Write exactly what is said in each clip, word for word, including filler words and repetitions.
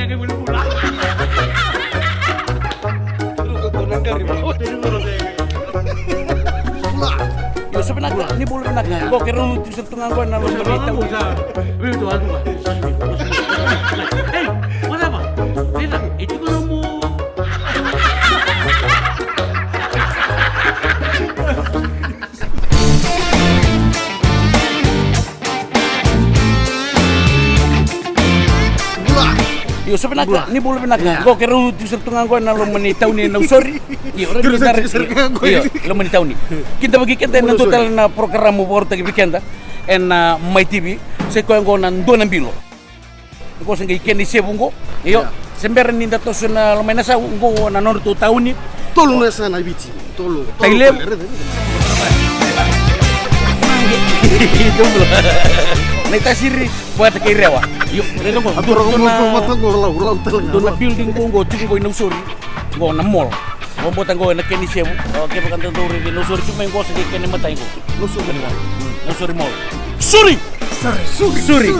Io, sa vinaka, ni bula vinaka. Qo keirau tu sara tu ga qo ena loma ni tau. Ei, whatever. Ei, e tiko na mo. Io, sa vinaka, ni bula vinaka. Qo keirau tu sara tu ga qo ena loma ni tauni e Nausori. Io, loma ni tauni. Kidavaki keda ena dua tale na porokaramu vakarautaki vei keda ena Mai T V. Sa i koya qo na Dua na Bilo. Qo se qai kena isevu qo. Io. Se bera ni da toso ena loma i Nasau, qo na nodratou tauni. Tolu na yasana na Viti. Tolu. Tailevu. Naitasiri vata kei Rewa. Io, raica qo. Dua na building qo, qo tiko qo i Nausori. Qo na mall. Qo bota qo ena kena isevu. Kevaka da dau raici Nausori tiko mai qo, se qai kena imatai qo. Nausori Mall. Nausori Mall. Suri! Suri, suri, suri.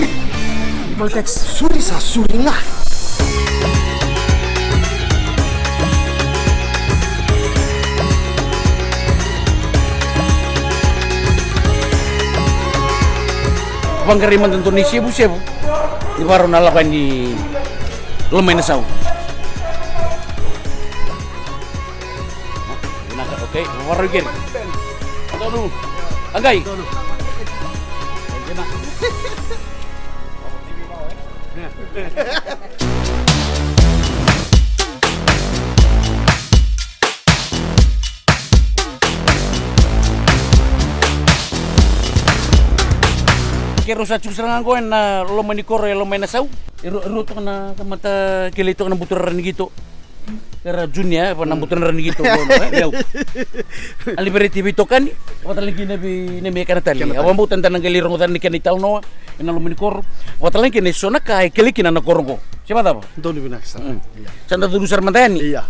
Suri sa suri ga. Vaqarai mada dua na isevusevu ni vakarau na lava ni loma i Nasau. Vinaka, okay. Vakarau keri. Donu. Aqai. Keirau sa tiko sara ga qo ena loma ni koro e loma i Nasau. E rua, e rua toka na tamata kilai toka na buturara ni qito. Era junior, e, va na buturara ni qito qo, e, meu. A liberate veitokani, vata lagi na vei, na me kana tali. Kana tali. A vabauta da na qai lai rogoca na kena italanoa ena loma ni koro. Vata lagi na so na ka e kilai kina na koro qo. Se vacava? Donu vinaka sara. Mm. Ia. Sa da curu sara mada yani. Ia.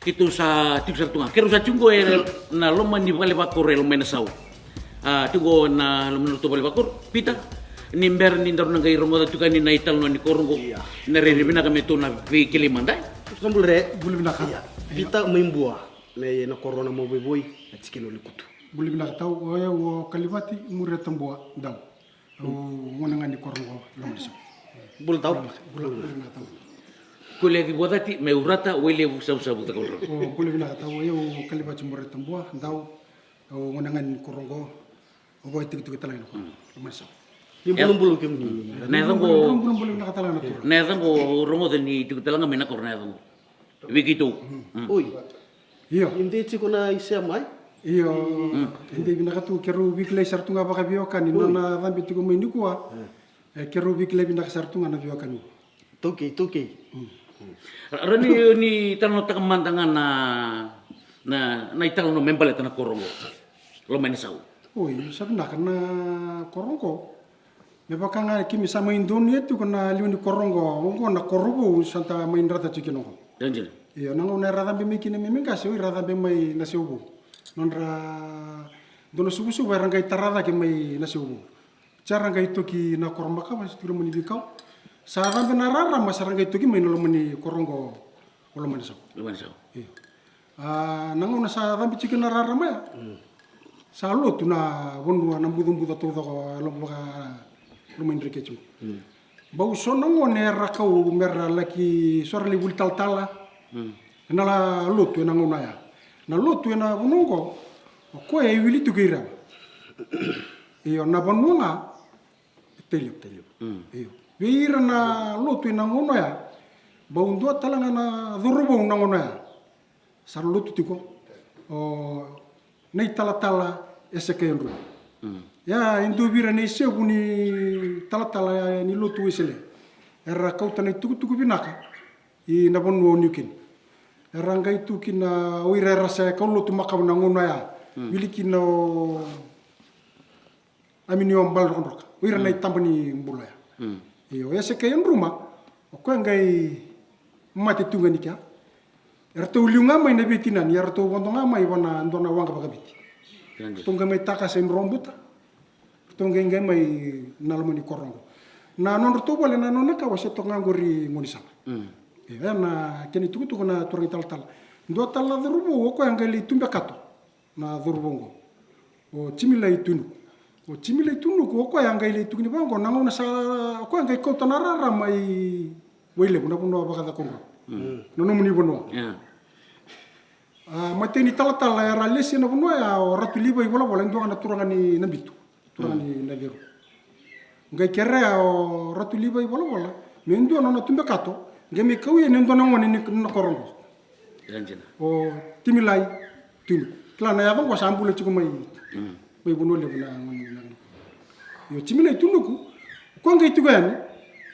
Keitou sa tiko sara tu ga. Keirau sa tiko qo ena loma ni vale vakoro e loma i Nasau. A, tiko qo na loma ni nodratou vale vakoro. Pita, ni bera ni daru na qai rogoca tiko yani na italanoa ni koro qo. Ia. Na rairai vinaka me tou na veikilai mada. Sa bula re. Bula vinaka. Ia. Pita mai Bua. Na, na koro na Mauvoivoi, na tikina o Lekutu. Bula vinaka tau, o yau o Kalivati Muretabua Dau. Au gone ga ni koro qo, loma ni Nasau. Bula tau. Bula, bula vinaka tau. Kua Levu Vakacati, mai Urata, Wailevu, Savusavu, Cakaudrove. O, bula vinaka tau, o yau o Kalivati Muretabua Dau, au gone ga ni koro qo, au vakaitikotiko tale ga ena koro, loma ni Nasau. Ni bulabula kemuni. Na yaca qo, bula, bula, bula vinaka tale ga na turaga. Na yaca qo, au rogoca ni tiko tale ga mai na koro na yaca qo. Vei keitou. Mm. Oi. Io. E dei tiko na isema, e? Io. Mm. E dei vinaka tu, keirau veikilai sara tu ga vakaveiwekani, oi, na nona cabe tiko mai nikua. E. E, keirau veikilai vinaka sara tu ga na veiwekani. Taukei, taukei. Mm. Ra, rawa ni, ni talanoataka mada ga na, na, na italanoa me baleta na koro qo. Loma i Nasau. Oi, sa vinaka na koro qo. Me vaka ga keimami sa mai donuya tiko na lewe ni koro qo, oqo na koro vou sa da mai drata tiko kina oqo. Io, dina. Io, na gauna era cabe mai kina me, me qase, oi, era cabe mai Naseu vou. Nodra dua na suvusuvu era qai tara cake mai Naseu vou. Sa ra qai toki na koro Makava, sa toki loma ni veikau. Sa cabe na rarama, sa ra qai toki mai na loma ni koro qo, o loma ni Nasau. Loma ni Nasau. Io. A, na gauna sa cabe tiko na rarama ya. Mm. Sa lotu na vanua, na bucabuca taucoko, e loma vaka, loma ni Dreketi. Mm. Bau so na gone era kau me ra laki so ra lai vuli talatala. Mm. Ena la lotu ena gauna ya. Na lotu ena vanua oqo, o koya e wili tiko i Rewa. Io, na vanua ga, Tailevu. Tailevu. Mm. Io. Vei ira na lotu ena gauna ya, bau dua tale ga na cauravou na gauna ya. Sa ra lotu tiko o Nei Talatala Esekaia Druma. Mm. Ia, e dua vei ira na isevu ni talatala ni lotu Wesele. Era kauta na itukutuku vinaka ina vanua o Niukeni. Era qai tu kina o ira era sa kaulotu makawa na gauna ya. Mm. Wili kina o Aminio Baledrokadroka, o ira na itaba ni bula ya. Mm. Io, Esekaia Druma, o koya qai mate tu ga ni kea. Eratou liu ga mai na veitinani, eratou vodo ga mai vua na dua na waqa vakaviti. Ratou qai mai takasa i Robuta. Ratou qai qai mai na loma ni koro qo. Na nodratou vale na nona kawa se toka ga qori gaunisala. Ia na kena itukutuku na turaga italatala. Dua tale na cauravou o koya qai lai tube kato. Na cauravou oqo o Jimilai Tuinuku. O Jimilai Tuinuku o koya a qai lai tukuni vaqo na gauna sa o koya qai kauta na rara mai Wailevu na vanua vakacakau qo. Na nomuni vanua. A, matai ni talatala era lesi na vanua ya o Ratu Livai Volavola e dua ga na turaga ni Nabitu. Turaga ni Naceru. Qai kerea o Ratu Livai Volavola me dua na nona tube kato qai me kauya ni dua na gone ni na koro qo. O Jimilai Tuinuku. Kila na yaca qo sa bula tiko mai mai Vanua Levu na gone na. Io Jimilai Tuinuku. Ko qai tiko yani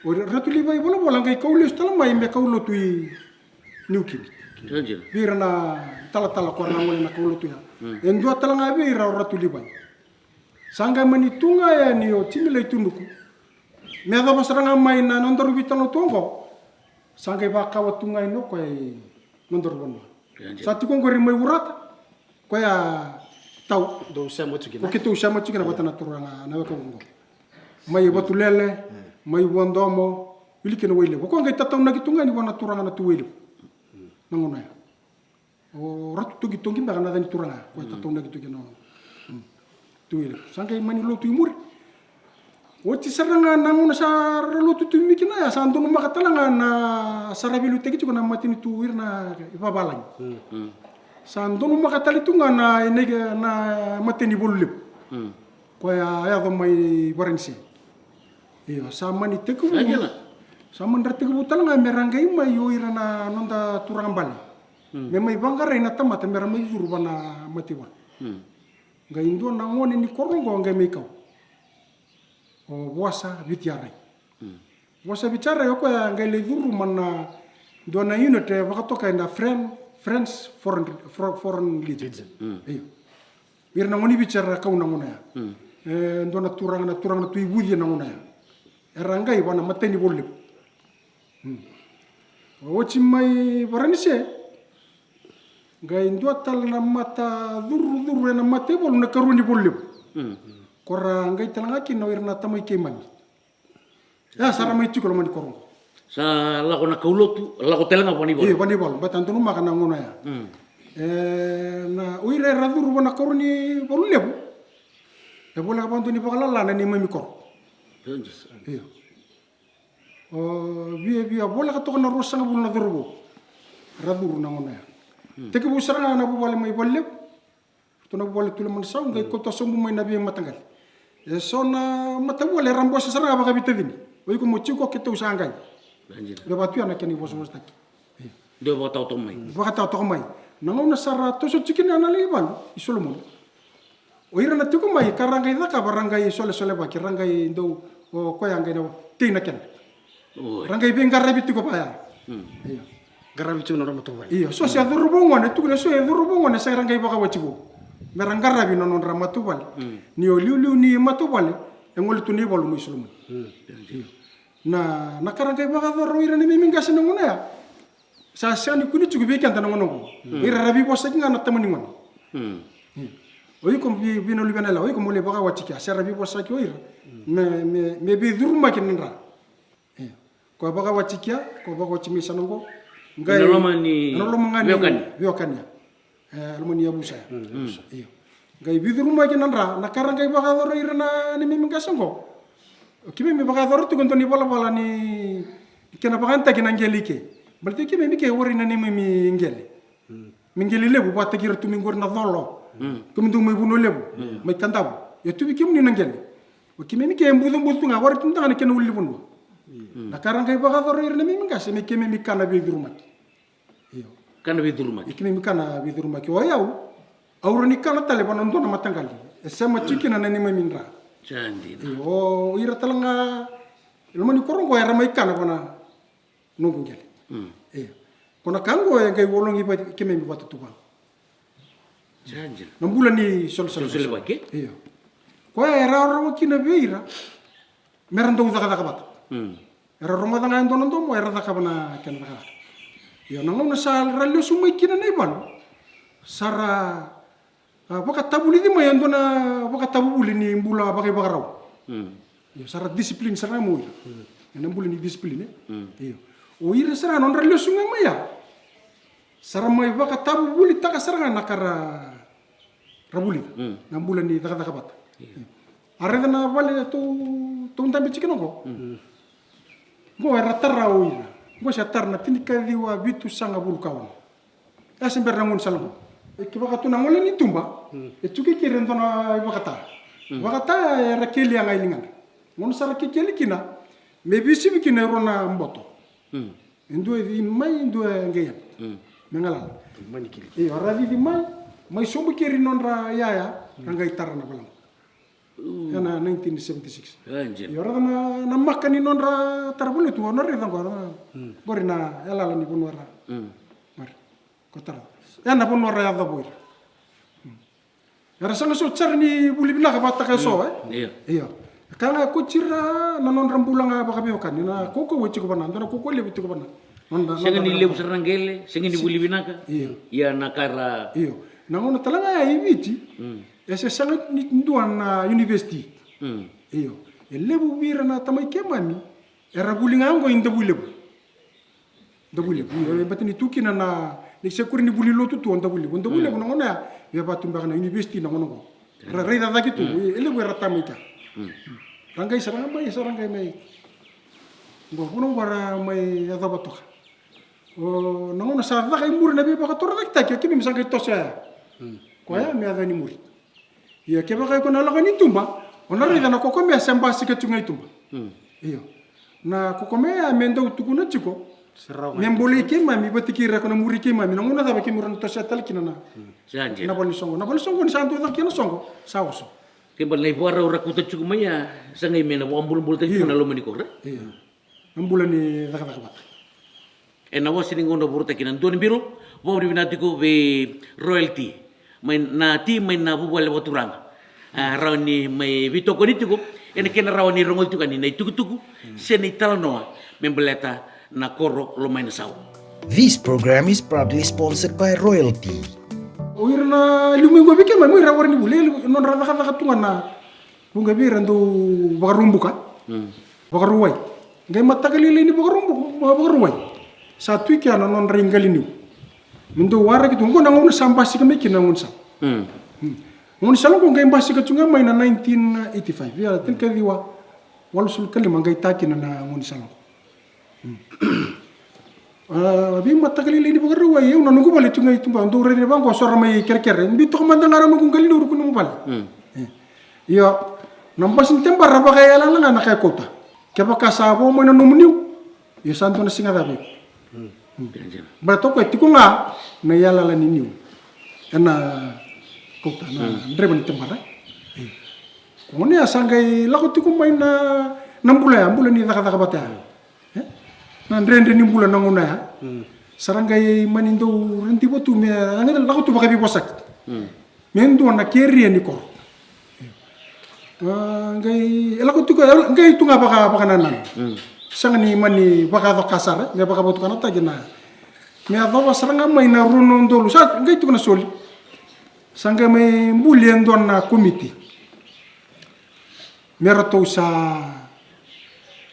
o Ratu Livai Volavola qai kau lesu tale mai me kau lotu i Niukini. Vei ira na talatala ko ra na gone na kau lotu ya. E dua tale ga vei ira o Ratu Livai. Sa qai mani tu ga yani o Jimilai Tuinuku me yacova sara ga mai na nodaru veitalanoa tu oqo. Sa qai vakawa tu ga yani o koya i nodaru vanua. Sa tiko oqori mai Urata. Koya tau dou sema tiko kina. Ko keitou sema tiko kina vata na turaga na weka oqo. Mai Vatulele, mai Vuadomo, wili kina Wailevu. Ko qai tataunaki tu ga yani vua na turaga na tu Wailevu. Na gauna ya. O Ratu Togitogi beka na yaca ni turaga ko e tataunaki tu kina. Tu ira sa qai mani lotu i muri. Oti sara ga na gauna sa ra lotu tu mai kina ya sa donumaka tale ga na sa ra veiliutaki tiko na matanitu ira na ivavalagi. Sa donumaka tale tu ga na na matanivalu levu. Koya a yaco mai Varanise. Io sa mani tekivu. Sa mani ra tekivu tale ga me ra qai mai o ira na noda turaga bale. Me mai vaqarai na tamata me ra mai curu va na mataivalu. Qai dua na gone ni koro oqo qai mai kau. O Vosa Vitiarai. Vosa Vitiarai o koya qai lai curu ma na dua na unit e vakatokai na French Foreign Legion. Io. Ira na gone ni Viti era kau na gauna ya. E dua na turaga na turaga na tu i Vuci na gauna ya. Era qai va na matanivalu levu. Oti mai Varanise qai dua tale na mata curucuru ena mataivalu na karua ni valu levu. Ko ra qai tale ga kina o ira na tamai keimami. Ia sa ra mai tiko loma ni koro oqo. Sa lako na kaulotu, lako tale ga vanaivalu. Io vanaivalu, bata donumaka na gauna ya. E na o ira era curu va na koro ni valu levu. E voleka vakadua ni vakalala na neimami koro. Io. O via via voleka toka na ruasagavulu na cauravou. Ra curu na gauna ya. Tekivu sara ga na vuvale mai Valu Levu. Ratou na vuvale Tule Manasau qai kauta sobu mai na veimataqali. E so na matavuvale era bose sara ga vakaveitacini. O iko mo tiko keitou sa qai. Me vaka tu ya na kena ivosavosataki. Dau vakatawa toka mai. Vakatawa toka mai. Na gauna sa ra toso tiko kina na lai valu i Solomoni. O ira na tiko mai ka ra qai cakava ra qai solesolevaki ra qai dau o koya qai na tei na kena. Ra qai veiqaravi tiko vaya. Io. Qaravi tiko na nodra matavuvale. Io, so se cauravou gone, tukuna so e cauravou gone sa ra qai vakawati vou. Me ra qaravi na nodra matavuvale. Ni o liuliu ni matavuvale e gole tu na ivalu mai Solomoni. Io. Na na ka ra qai vakayacora o ira na neimami qase na gauna ya. Sa sega ni kune tiko vei keda na gauna oqo. O ira ra veivosaki ga na tama ni gone. O iko vei na luvena yalewa, o iko mo lai vakawati kea, se ra veivosaki o ira. Me me me veicurumaki na dra. Ko vakawati kea, ko vakawati mai sana oqo. Qai na loma ni veiwekani. Veiwekani ya. E loma ni yavusa ya. Io. Qai veicurumaki na dra, na ka ra qai vakayacora ira na neimami qase oqo. O keimami vakayacora tiko e dua ni valavala ni kena vakayagataki na qele i ke. Baleta o keimami ke warai na neimami qele. Me qele levu vakataki ira tu mai qori na Colo. Kemudou mai Vanua Levu, mai Kadavu. Ia tu vei kemuni na qele. O keimami ke bucabuca tu ga warai tu ga na kena ulunivanua. Na ka ra qai vakayacora ira na neimami qase me keimami kana veicurumaki. Io. Kana veicurumaki. Io, keimami kana veicurumaki. O yau, au rawa ni kana tale va na dua na mataqali. E sema tiko kina na neimami dra. Sa dina. Io, o ira tale ga e loma ni koro oqo era mai kana va na noqu qele. Io. Ko na ka oqo e qai vologi vata keimami vata tu vaqo. Sa dina. Na bula ni solesolevaki. Io. Koya e rawarawa kina vei ira. Me ra dau cakacaka vata. Era rogoca ga e dua na domo era cakava na kena cakacaka. Io na gauna sa ra lesu mai kina na ivalu sa ra A, vakatavulici mai e dua na vakatavuvuli ni bula vakaivakarau. Io, sa ra discipline sara ga mai o ira. Ena bula ni discipline, e? Io. O ira sara ga nodra lesu ga mai ya, sa ra mai vakatavuvulitaka sara ga na ka ra, ra vulica. Na bula ni cakacaka vata. Io. A raica na vale tou, tou dabe tiko kina oqo. Oqo era tara o ira. Oqo se tara na tinikaciwa vitusagavulu ka ono. E se bera na gaunisala oqo. E kevaka tu na gole ni tuba, e tu kei keri e dua na ivakata. Vakata era kelia ga i ligadra. Gauna sa ra kekeli kina, me veisivi kina e rua na boto. E dua e cici mai, e dua e qai yavi. Me galala. Io, ra cici mai, mai sobu keri nodra iyaya, ra qai tara na vale oqo. Ena nineteen seventy-six. Io, ra na, na maka ni nodra tara vale tu, o na raica oqo, ra na, qori na yalala ni vanua ra. Qori. Ko tara. Ena vanua ra yacova o ira. Era sega soti sara ni vuli vinaka vakataka eso, e? Io. Io. Ka ga ko tira na nodra bula ga vakaveiwekani, na kaukauwa e tiko vana, dua na kaukauwa levu tiko vana. Sega ni levu sara na qele, sega ni vuli vinaka. Io. Ia na ka ra. Io. Na gauna tale ga ya i Viti, e se sega ni dua na university. Io. E levu vei ira na tamai keimami era vuli ga oqo i Davuilevu. Davuilevu. Io, e bata ni tu kina na, ni se kuri ni vuli lotu tu o Davuilevu. O Davuilevu na gauna ya, e vaka tu beka na university na gauna oqo. Ra raica cake tu, e levu era tamai kea. Ra qai sara ga mai, sara qai mai. Oqo, gauna oqo ra mai yacova toka. O, na gauna sa caka i muri na veivakatorocaketaki, o keimami sa qai toso ya. Koya me yaco ni muri. Ia kevaka iko na lako ni tuba, o na raica na kokomea se basika tu ga i tuba. Io. Na kokomea ya me dau tukuna tiko me bolei keimami vata kei ira ko na muri keimami, na gauna cava keimami na toso tale kina na, na vale ni soqo. Na vale ni soqo ni sa dau caka kina na soqo sa oso. Kei bale na ivakarau ra kauta tiko mai ya, sa qai me na vakabulabulataki tiko na loma ni koro. Io. Na bula ni cakacaka vata. Ena wase ni gauna vorotaki na dua na bilo, vakavinavinaka tiko vei Royal Tea, mai na tea mai na vuvale vakaturaga. A, rawa ni mai veitokoni tiko ena kena rawa ni rogoci tiko yani na itukutuku se na italanoa me baleta na koro Lomainasau. This program is proudly sponsored by Royal Tea. O ira na liu mai qo vei keimami, o ira warai ni vuli, nodra cakacaka tu ga na vuqa vei ira dau vakarau buka. Vakarau wai. Qai mataka lailai ni vakarau bu-, vakarau wai. Sa tu i kea na nodra iqali niu. Me dau waraki tu. Oqo na gauna sa basika mai kina na gaunisala. Gaunisala oqo qai basika tu ga mai na nineteen eighty-five. Ia, tinikaciwa walusagavulu ka lima qai ta kina na gaunisala oqo. A, veimataka lailai ni vakarau wai, au na noqu vale tu ga i tuba, dou rairai vaqo, so ra mai kerekere. Biu toka mada ga na noqu qali niu ruku nomu vale. Io, na basi ni tebara vakayalayala ga na ka e kauta. Kevaka sa vo mai na nomu niu, io sa dua na siga cava iko. Baleta o koya tiko ga na yalayala ni niu. Ena kauta na draiva ni tebara. Io. Ko gona ya sa qai lako tiko mai na, na bula ya, bula ni cakacaka vata ya. E? Na dredre ni bula na gauna ya. Sa ra qai mani dau rediva tu me, a qai lako tu vakaveivosaki. Me dua na keria ni koro. A, qai, e lako tu, qai tu ga vaka, vakanananu. Sega ni mani vakacoka sara, me vakavotukanataki na. Me yacova sara ga mai na rua na udolu. Sa qai tu ga na soli. Sa qai mai buli e dua na komiti. Me ratou sa,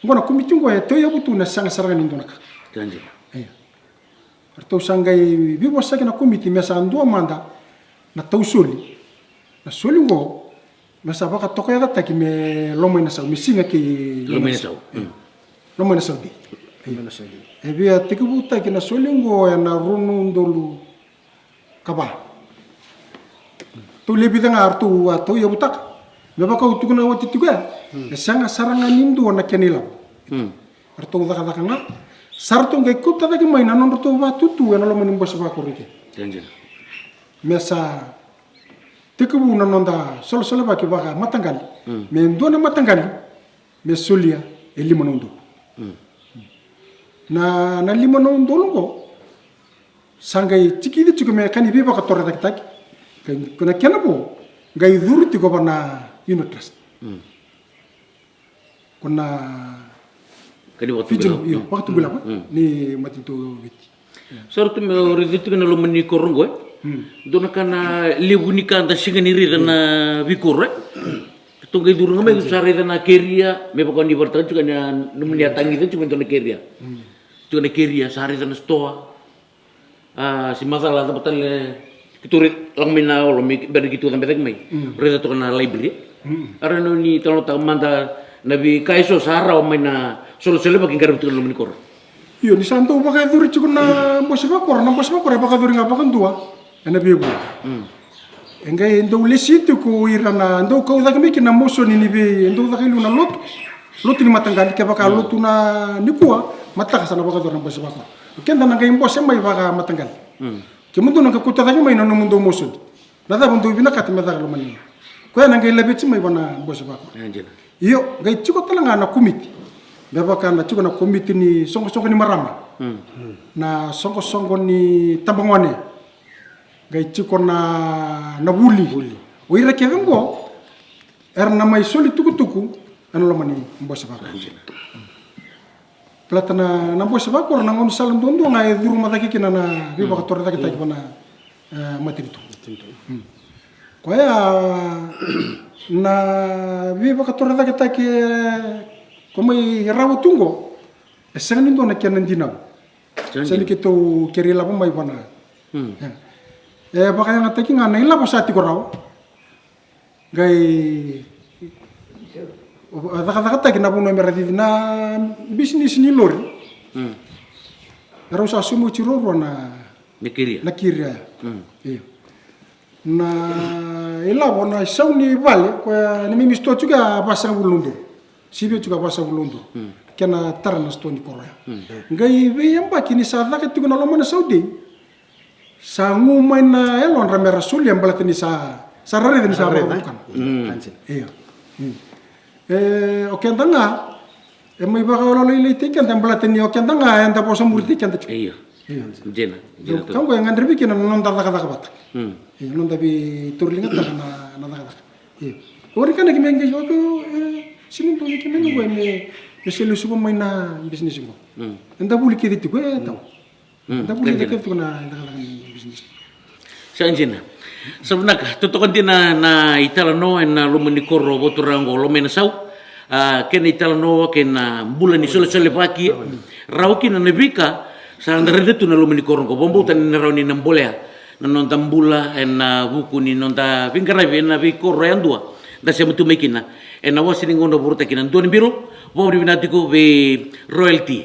oqo na komiti oqo e tauyavu tu na sega sara ga ni dua na ka. Io. Ratou sa qai veivosaki na komiti me sa dua mada na tausoli. Na soli oqo me sa vakatokayacataki me Lomainasau, me siga kei Lomainasau. Io. Lomainasau Day. Lomainasau Day. E via tekivutaki na soli oqo ena rua na udolu ka va. Tou lewe vica ga ratou a tauyavutaka. Me vaka au tukuna oti tiko ya, e sega sara ga ni dua na kena ilavo. Ratou cakacaka ga. Sa ratou qai kauta cake mai na nodratou vatutu ena loma ni bose vakoro i ke. Me sa tekivu na noda solosolevaki vakamataqali. Me dua na mataqali me solia e lima na udolu. Na, na lima na udolu oqo sa qai tikici tiko me ka ni veivakatorocaketaki. Ka, ko na kena vo qai curu tiko va na Unit Trust. Ko na ka ni vakatubula, io, vakatubula ni matanitu o Viti. Sa ratou me raici tiko na loma ni koro oqo, e? Dua na ka na levu ni ka da sega ni raica na veikoro, e? Tou qai curu ga mai, sa raica na keria, me vaka ni vakaraitaka tiko na nomuni a tagica tiko me dua na keria. Tiko na keria, sa raica na sitoa. A, se macala cava tale keitou raica, lako mai na olo, me bera ni keitou cabe cake mai. Raica toka na library. A rawa ni talanoataka mada na veika eso sa rawa mai na solosolevaki e qaravi tiko na loma ni koro. Io, ni sa dau vakayacori tiko na bose vakoro, na bose vakoro e vakayacori ga vakadua ena veivuke. E qai dau lesi tiko o ira na dau kau cake mai kina na mosoni ni vei, e dau caka i liu na lotu. Lotu ni mataqali, kevaka lotu na nikua, mataka sa na vakayacori na bose vakoro. O keda na qai bose mai vakamataqali. Kemudou na qai kauta cake mai na nomudou mosoni. Na cava dou vinakata me caka loma ni. Koya na qai laveti mai vua na bose vakoro. Io, qai tiko tale ga na komiti. Me vaka na tiko na komiti ni soqosoqo ni marama. Na soqosoqo ni tabagone. Qai tiko na, na vuli. O ira kece oqo era na mai soli tukutuku ena loma ni bose vakoro. Baleta na, na bose vakoro na gaunisala duadua ga e curu mai cake kina na veivakatorocaketaki vua na, e, matanitu. Koya na veivakatorocaketaki, e, ko mai rawa tu oqo, e sega ni dua na kena dinau. Sega ni keitou kere ilavo mai vua na. E vakayagataki ga na ilavo sa tiko rawa. Qai cakacakataki na vanua me ra cici na bisinisi ni lori. Erau sa sauma oti ruarua na, na kiria. Io. Na ilavo, na isau ni vale, koya ni mimi sitoa tiko ya vasagavulu na udolu. Sivia tiko ya vasagavulu na udolu. Kena tara na sitoa ni koro ya. Qai veiyabaki ni sa caka tiko na loma na saudei. Sa gu mai na yalodra me ra solia baleta ni sa, sa ra raica ni sa vakavukana. Io. E, o keda ga e mai vakayalolailaitaki keda baleta ni o keda ga eda vosa muritaki keda tiko. Io. Dina. Ka oqo e gadrevi kina na noda cakacaka vata. Io, noda veitauriligataka na, na cakacaka. Io. O ira kece ga me qai, o, e, sini dua vei kemuni oqo me, me se lesuva mai na bisinisi oqo. Eda vuli kece tiko, e, tau. Da vulica kece tiko na cakacaka ni bisinisi. Sa dina. Sa vinaka, totoka dina na italanoa ena loma ni koro vakaturaga oqo Lomainasau. A, kena italanoa kei na bula ni solesolevaki. Rawa kina na veika sa da raica tu na loma ni koro oqo. Vakabauta ni na rawa ni na bolea na noda bula ena vuku ni noda veiqaravi ena veikoro yadua da sema tu mai kina. Ena wase ni gauna vakarautaki na dua na bilo, vakavinavinaka tiko vei Royalty.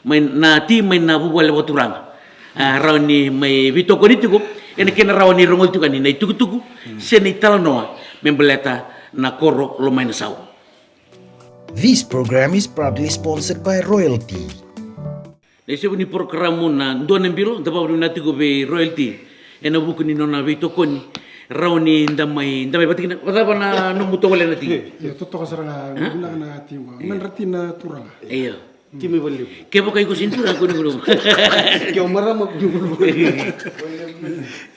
Mai na ti, mai na vuvale vakaturaga. A, rawa ni mai veitokoni tiko ena kena rawa ni rogoci tiko yani na itukutuku se na italanoa me baleta na koro Lomainasau. This program is proudly sponsored by Royalty. Na isevu ni porokaramu na dua na bilo, da vakavinavinaka tiko vei Royalty ena vuku ni nona veitokoni. Rawa ni da mai, da mai vata kina, vacava na nomu tovolea na ti? Io, totoka sara ga, vinaka na ti qo. Medra ti na turaga. Io. Ti mai Valelevu. Kevaka iko sega ni turaga, kua ni gunuva. Ke o marama, kua ni gunuva.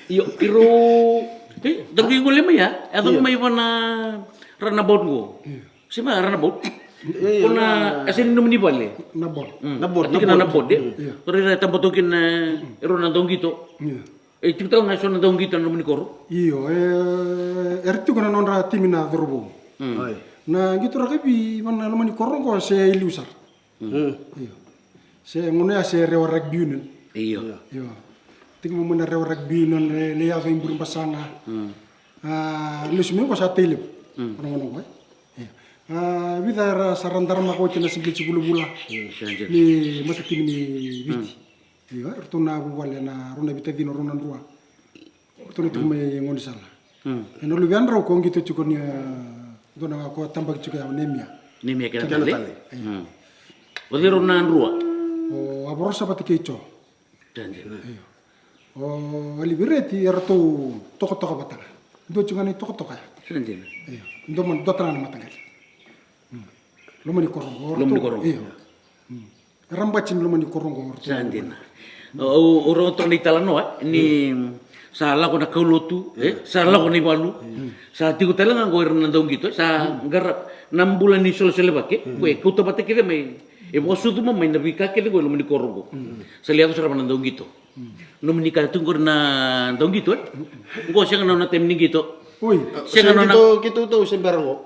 Io, iro. E, da qai gole mai ya, e yaco mai vua na runabout qo. Io. Se va runabout. Io, io, ko na, na, e sega ni nomuni vale. Na boat. Mm. Na boat, tiko na, na boat, e. Io. Ira e taba toka kina, e rua na dauqito. Io. E tiko tale ga eso na dauqito ena loma ni koro. Io, e, era tiko na nodra timi na cauravou. Mm. Na qito rakavi vua na loma ni koro qo se i liu sara. Mm. Io. Se gauna ya se Rewa Rugby Union. Io. Io. Tekivu mai na Rewa Rugby Union, e, lai yaco i Burebasaga. Mm. A, lesu mai qo sa Tailevu. Mm. Ko na gauna qo, e. Io. A, vica era sa ra daramaka oti na siqileti vulavula. Mm, sa dina. Ni matatimi ni Viti. Mm. Io, eratou na vuvale na rua na veitacini, rua na drua. Eratou na tiko mai gaunisala. Mm. Ena luvedrau ko qito tiko ni, e, dua na ko tabaki tiko ya o Nemia. Nemia Kenatale. Kenatale. Io. Mm. O cei rau na drua? O Avorosa vata kei Jo. Sa dina. Io. O Alivereti eratou tokatoka vata ga. Dua tiko ga na itokatoka ya. Sa dina. Io. Dua ma, dua tale ga na mataqali. Mm. Loma ni koro qo. Loma ni koro qo. Io. Mm. Era bati ni loma ni koro qo. Sa dina. Au, au rogo toka na italanoa ni sa lako na kaulotu, e, sa lako na ivalu, sa tiko tale ga qo ira na dauqito, sa qara na bula ni solesolevaki, qo e kauta vata kece mai, e vakasucuma mai na veika kece qo e loma ni koro qo. Sa lai yaco sara vua na dauqito. Nomuni kaya tu qori na dau qito, e? Qo sega na nona taimi ni qito. Oi. Sega na nona qito, qito tau se bera qo.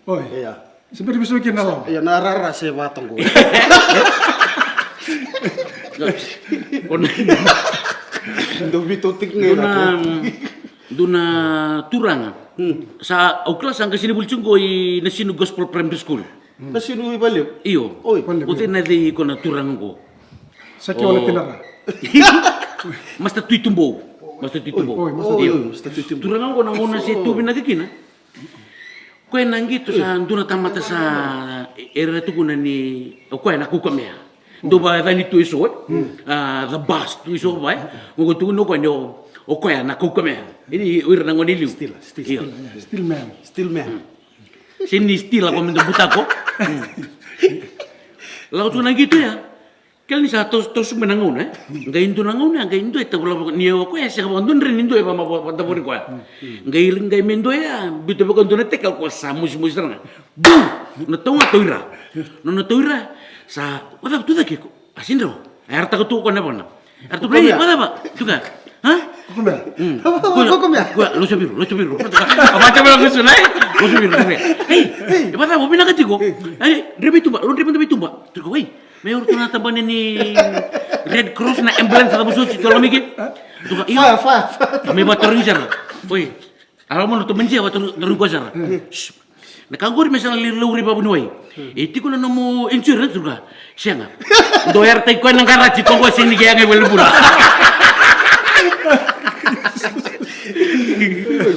Oi. Ia. Se bera ni vesu kina na lawa. Ia, na rara se vata qo. Dau vito tiko qo. Dua na, dua na turaga. Sa au kila sa qai sini vuli tiko qo i Nasinu Gospel Primary School. Nasinu i Valevu? Io. Oi. O cei na cei iko na turaga qo? Sa ke wale tinara. Master Tui Tubou. Master Tui Tubou. Oi, Master Tui Tubou. Turaga qo na gauna se tu vinaka kina. Koya na qito sa dua na tamata sa era tukuna ni o koya na kaukamea. Dou va yacani tu eso, e? A, the best tu eso va, e? Qo tukuna o koya ni o, o koya na kaukamea. Ini o ira na gone liu. Still, still, still man. Still man. Sini stila ko me da butako. Lako tu na qito ya. Kela ni sa tos, toso mai na gauna, e? Qai dua na gauna, qai dua e tavulavaka ni o koya, e sega vakadua ni dua e vamavori koya. Qai, qai me dua ya, biuta vaka dua na teka ko sa musumusi sara ga. Bu! Na tau ga tau ira. Nona tau ira, sa, vacava tu cake ko. A sidrau. A era taka tu ko na vana. Era tu, ei, vacava? Tu ga. Ha? Kokomea. Kokomea. Koya, losa viru, losa viru. A vata vela kusu na, e? Losa viru, losa viru. Ei, e vacava, o vinaka tiko. Ei, dreve tuba, lo dreve tuba. Tuka, wei. Me uru tu na tabana ni Red Cross na ambulance sa vosoti tu lomike. Tuka, io. Fire, fire, fire. Me vatarogi sara. Oi. Ala mo na tomanjia vatarogi ko sara. Na ka qori me sa na lauri vavuniwai. E tiko na nomu insurance, tuka. Sega. Dou yarataki koya na garaji, ko qo sega ni qai yaga i valenibula.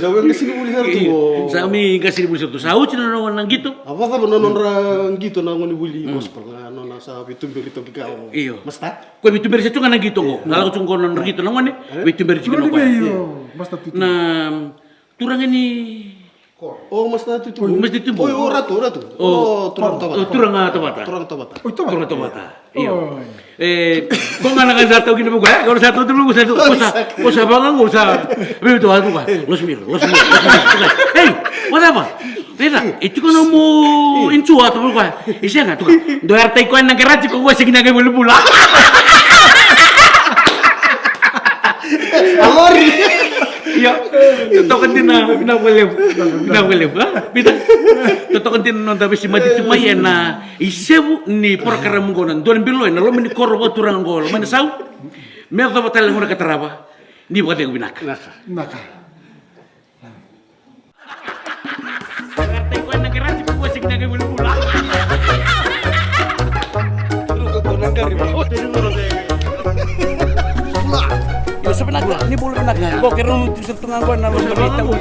Sa mai qasini vuli sara tu. Io. Sa mai qasini vuli sara tu. Sa oti na nona qito. A vacava na nodra qito na gone vuli gospel, na nona sa veituberi toki ka o. Io. Masta? Ko veituberi se tu ga na qito qo. Na lako tu qo na nodra qito na gone, veituberi tiko na koya. Io, Masta Tutu. Na turaga ni O, Masta Tutu. Masta Tutu. Oi, o Ratu, o Ratu. O, o, Turaga Tavata. O, Turaga Tavata. Turaga Tavata. Oi, Tavata. Turaga Tavata. Io. Oi. E, ko ga na ka sa tau kina vaka, e, ko sa tau tu, ko sa tau, ko sa, ko sa vaka, ko sa, vei tu atu ka. Losi miro, losi miro, losi miro. Ei, whatever. Reda, e tiko nomu insu atu vaka. E sega, tuka. Dou yarataki koya na garaji, ko koya sega ni qai valenibula. A lori. Io, totoka dina, vinaka vakalevu. Vinaka vakalevu, a? Vinaka. Totoka dina na noda veisemati tu mai ena isevu ni porokaramu qo na Dua na Bilo ena loma ni koro vakaturaga qo, loma ni Sau. Me yacova tale na gauna ka tarava, ni vakacegu vinaka. Vinaka. Io, sa vinaka, ni bula vinaka. Qo keirau tu sa tu ga qo ena loma ni tau.